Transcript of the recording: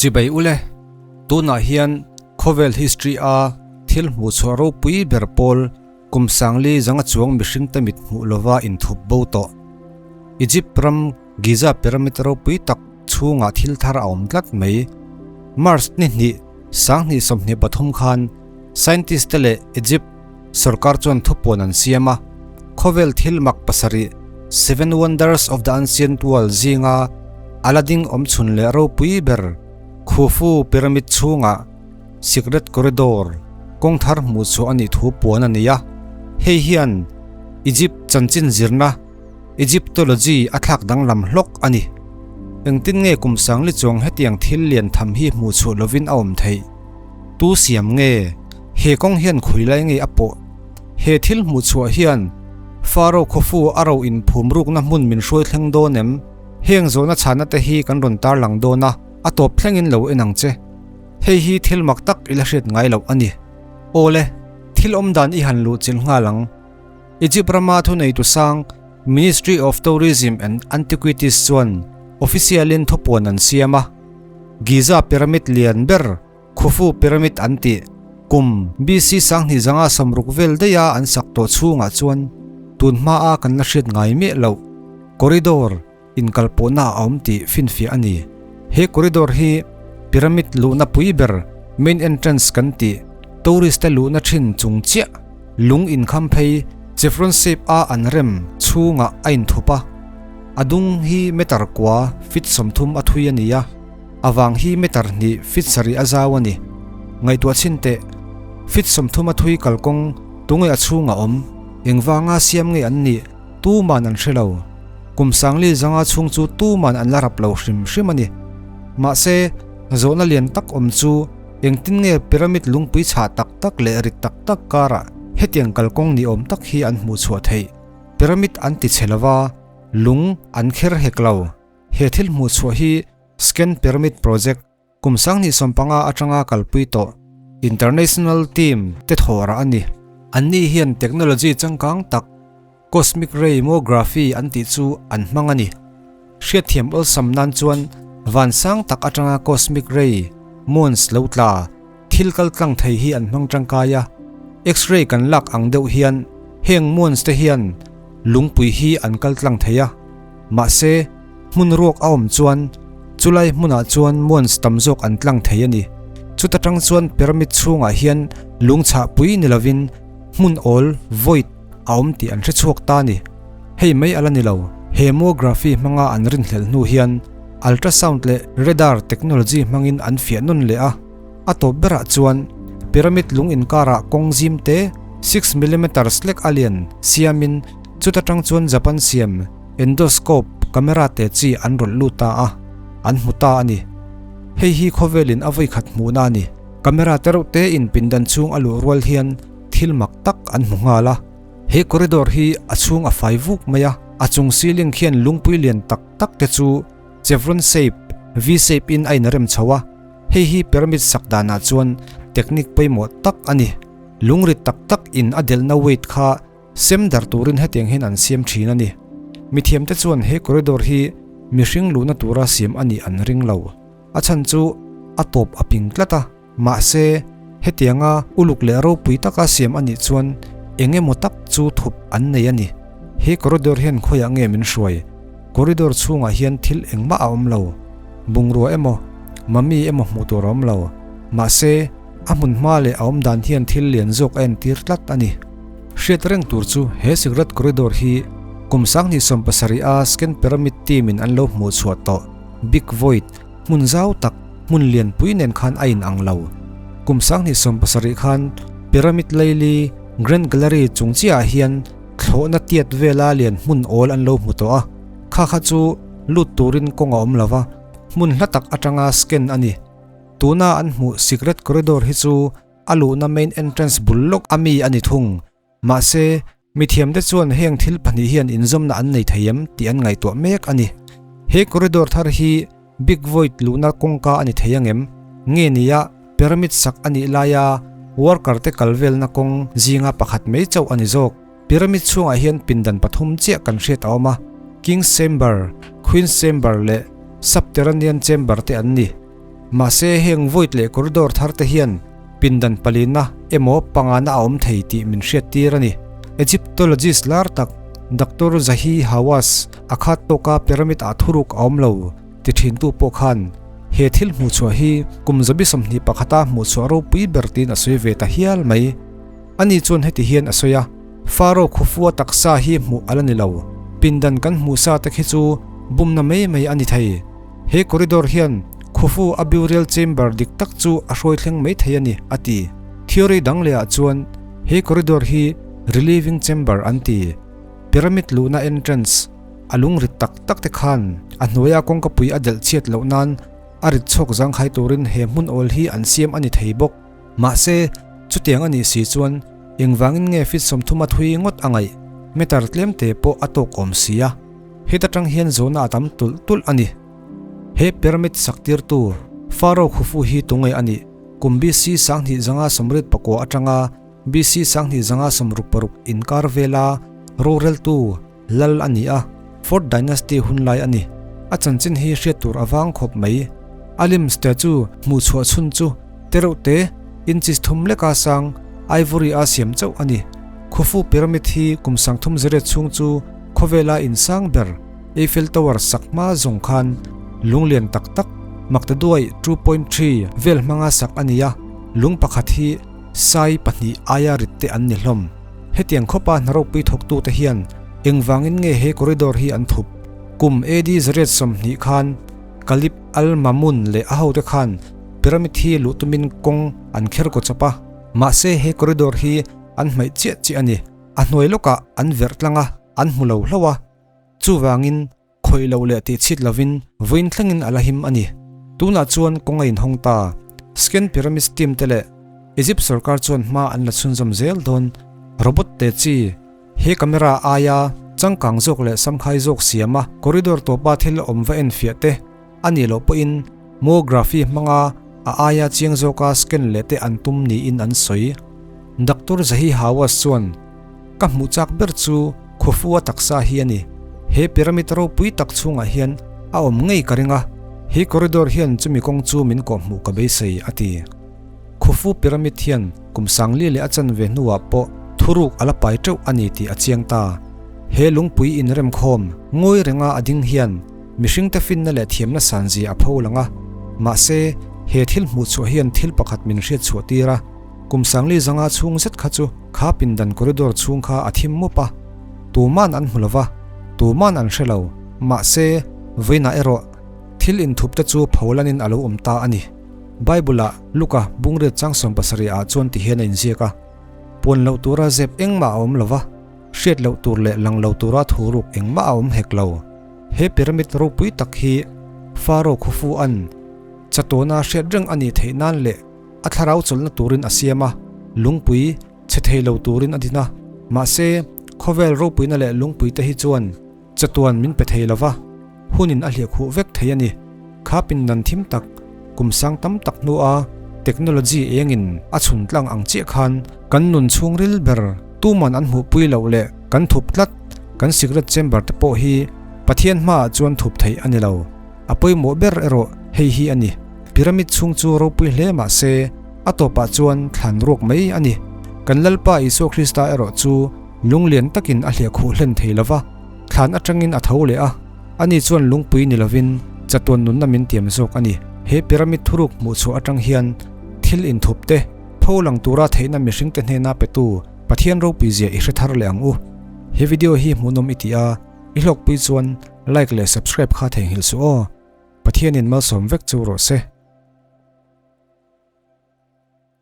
Chibai ule, tunah hian khawvel history a thil hmuhchhuah ropui ber pawl kum sangli zanga chuang mihringte mit hmuh lova inthup bo tawh. Egypt ram Giza pyramid ropui tak chhungah thil thar a awm tlat mai. March ni hnih, 2023 khan scientist te leh Egypt sorkar chuan thupuan an siam a, khawvel thil mak pasarih, Seven Wonders of the Ancient World, zinga a la ding awm chhun leh ropui ber Khufu pyramid chhungah Secret Corridor kawng thar hmuh chhuah a nih thu puan a ni a, hei hian Egypt chanchin zirna, Egyptology, a thlak danglam hlawk a ni. Engtin nge kum sangli chuang hetiang thil lian tham hi hmuh chhuah lovin a awm theih? Tu siam nge? He kawng hian khui lai nge a pawh? He thil hmuh chhuah hian Pharaoh khawfu a ro inphum rukna hmun min hruai thleng dawn em? Heng zawhna chhana te hi kan rawn tarlang dawn a, a tawp thlengin lo en ang che. Hei hi thil mak tak i la hriat ngai loh a ni. Awle, thil awmdan i han luh chilh nghal ang. Egypt rama thuneitu sang Ministry of Tourism and Antiquities chuan official-in thupuan an siam a, Giza pyramid lian ber Khufu pyramid an tih kum BC 2060 vel daiha an sak tawh chhungah chuan tun hmaa kan la hriat ngai miah loh corridor inkalpawhna a awm tih finfiah a ni. He corridor hi pyramid luhna pui ber main entrance kan tih tourist te luhna thin chung chiah lung inkham phei chevron shape a an rem chhungah a inthup a, a dung hi meter kua feet 30 a thui a ni a, a vang hi meter hnih feet sarih a zau a ni. Ngaihtuah chhin teh, feet 30 a thui kalkawng tunge a chhungah awm, engvanga siam nge an nih? Tuman an hre lo. Kum sangli zanga chhung chu tuman an la rap lo hrim hrim a ni. Mahse, zawhna lian tak awm chu engtin nge pyramid lungpui chhah tak tak leh rit tak tak karah hetiang kalkawng ni awm tak hi an hmuh chhuah theih? Pyramid an ti chhe lova, lung an kher hek lo. He thil hmuh chhuah hi Scan Pyramid Project Kum 2015 atanga kalpui tawh International Team te thawhrah a ni. Anni hian technology changkang tak Cosmic Ray Tomography an tih chu an hmang a ni. Hriatthiam awlsam nan chuan van sang tak atanga cosmic ray, moons lo tla, thil kal tlang thei hi an hmang tangkai a. X-ray kan lak ang deuh hian heng moons te hian lungpui hi an kal tlang thei a. Mahse, hmun ruak a awm chuan chulai hmunah chuan muans tam zawk an tlang thei a ni. Chuta tang chuan pyramid chhungah hian lung chhah pui ni lovin hmun awl, void, a awm tih an hre chhuak ta a ni. Hei mai a la ni lo, hemography hmanga an rinhlelh hnu hian ultrasound leh radar technology hmangin an fiah nawn leh a. A tawp berah chuan pyramid lung inkarah kawng zim te 6 millimeters lek a lian siamin chuta tang chuan Japan siam endoscope camera te chi an rawlh lut ta a, an hmu ta a ni. Hei hi khawvelin a vawi khat hmuhna a ni. Camera te reuh te in pindan chhung a luh rual hian thil mak tak an hmu nghal a. He corridor hi a chhung a fai vuk mai a, a chung ceiling khian lungpui lian tak tak te chu chevron shape, V-shape in a inrem chho a. Hei hi pyramid sak danah chuan technique pawimawh tak a ni. Lungrit tak tak in a delhna weight kha sem dar turin hetiang hian an siam thin a ni. Mithiamte chuan he corridor hi mihring luhna tura siam a nih an ring lo. A chhan chu a tawp a ping tlat a, mahse hetianga uluk leh ropui taka siam a nih chuan eng emaw tak chu thup an nei a ni. He corridor hian khawiah nge min hruai? Corridor chhungah hian thil engmah a awm lo. Bungrua emaw, mummy emaw hmuh tur a awm lo. Mahse, a hmun hma leh a awm dan hian thil lian zawk a entir tlat a ni. Hriat reng tur chu he Secret Corridor hi kum 2070 a Scan Pyramid team in an lo hmuh chhuah tawh Big Void, hmun zau tak, hmun lian pui nen khan a inang lo. Kum 2070 khan Pyramid Laili Grand Gallery chung chiahah hian thlawhna tiat vela lian hmun awl an lo hmu tawh a, kha kha chu lut turin kawng a awm lo va, hmun hla tak atanga scan a ni. Tuna an hmuh Secret Corridor hi chu a luhna main entrance bul lawk a mi a ni thung. Mahse, mithiamte chuan heng thil pahnih hian inzawmna an nei thei em tih an ngaihtuah mek a ni. He corridor thar hi Big Void luhna kawngka a ni thei angem? Nge nia pyramid sak a nih laia worker te kal velna kawng zinga pakhat mai chauh a ni zawk. Pyramid chhungah hian pindan pathum chiah kan hriat a awm a, King's Chamber, Queen's Chamber leh Subterranean Chamber te an ni. Mahse heng void leh corridor thar te hian pindan palina emaw pangana a awm thei tih min hriattir a ni. Egyptologist lar tak Doctor Zahi Hawass a khat tawka pyramid ah thuruk a awm lo ti thintu pawh khan he thil hmuhchhuah hi kum zabi 21 a hmuhchhuah ropui ber tiin a sawi ve ta hial mai. Ani chuan heti hian a sawi a, Pharaoh Khufua taksa hi hmuh a la ni lo. Pindan kan hmuh sa te khi chu bumna mai mai a ni thei. He corridor hian Khufu a burial chamber dik tak chu a hruai thleng mai thei a ni, a ti. Theory dang leh ah chuan he corridor hi relieving chamber an ti. Pyramid luhna entrance a lung rit tak tak te khan a hnuaia kawngkapui a delh chhiat loh nan a rit chhawk zangkhai turin he hmun awl hi an siam a ni thei bawk. Mahse, chutiang a nih si chuan engvangin nge feet 30 a thui ngawt a ngaih? Meter tlem te pawh a tawk awm si a. Heta tang hian zawhna a tam tulh tulh a ni. He pyramid sak tirtu Pharaoh Khufu hi tunge a nih? Kum BC 2589 atanga BC 2566 inkar vela roreltu Lal a ni a, Fourth Dynasty hun lai a ni. A chanchin hi hriat tur a vang khawp mai. A lim statue hmuh chhuah chhun chu tereuh te inches thum leka sang ivory a siam chauh a ni. Khufu Pyramid hi kum 30 zariat chhung chu khawvela insang ber Eiffel Tower sak hma zawng khan lunglian tak tak maktaduai 2.3 vel hmanga sak a ni a, lung pakhat hi sai pahnih aia rit te an ni hlawm. Hetiang khawpa hna ropui thawktute hian engvangin nge he corridor hi an thup? Kum AD 120 khan Caliph al-Mamun leh a hote khan pyramid hi luh tumin kawng an kher kaw chawp a, mahse he corridor hi an hmaih chiah chiah a ni. A hnuai lawkah an verh tlang a, an hmu lo hlauh a. Chuvangin Khawih loh leh tih chhit lovin vawiin thlengin a la him a ni. Tunah chuan kawng a inhawng ta. Scan Pyramids team te leh Egypt sorkar chuan hma an la chhunzawm zel dawn. Robot te chi he camera aia changkang zawk leh samkhai zawk siama corridor tawpa thil awm va enfiah te a nih loh pawhin Mography hmanga a aia chiang zawka scan leh te an tum niin an sawi. Doctor Zahi Hawass chuan Ka hmuh chak ber chu Khufu a taksa hi a ni. He pyramid ropui tak chhungah hian a awm ngei ka ring a, he corridor hian chumi kawng chu min kawhhmuh ka beisei, a ti. Khufu pyramid hian kum 4000 leh a chanve hnuah pawh thuruk a la pai teuh a ni tih a chiang ta. He lungpui inremkhawm ngawi renga a ding hian mihringte finna leh thiamna sanzia a pho lang a, mahse he thil hmuhchhuah hian thil pakhat min hriatchhuah tir a, Kum 40 zanga chhung zet kha chu kha pindan corridor chhung kha a thim mup a, tuman an hmu lo va, tuman an hre lo. Mahse, vawiinah erawh thil inthup te chu pholanin a lo awm ta a ni. Bible-ah Luka bungriat chang 70 ah chuan ti hian a inziak a, Puan loh tura zep engmah a awm lo va, hriat loh tur leh lang lo tura thu ruk engmah a awm hek lo. He pyramid ropui tak hi Pharaoh Khufu an chatawna hriat reng a nih theih nan leh A thlarau chawlhna turin a siam a, lungpui chhe thei lo turin a din a. Mahse, khawvel ropuina leh lungpuite hi chuan chatuan min pe thei lo va, hunin a hliah khuh vek thei a ni. Kha pindan thim tak, kum sang tam tak hnua technology engin a chhun tlang ang chiah khan kan nun chhungril ber tuman an hmuhpui loh leh kan thup tlat kan secret chamber te pawh hi Pathian hmaah chuan thup theih a ni lo. A pawimawh ber erawh hei hi a ni. Pyramid chhung chu ropui hle mah se, a tawpah chuan thlan ruak mai a ni. Kan Lalpa Isua Krista erawh chu lunglian takin a hliah khuh hlen thei lo va, thlan atangin a tho leh a, ani chuan lungpui ni lovin chatuan nunna min tiam zawk a ni. He pyramid thuruk hmuh chhuah atang hian thil inthup te, pho lang tura theihna mihringte hnena petu Pathian ropui zia i hre thar leh ang u. He video hi hmuhnawm i ti a, i hlawkpui chuan like leh subscribe kha theihnghilh suh aw. Pathianin malsawm vek chu rawh se.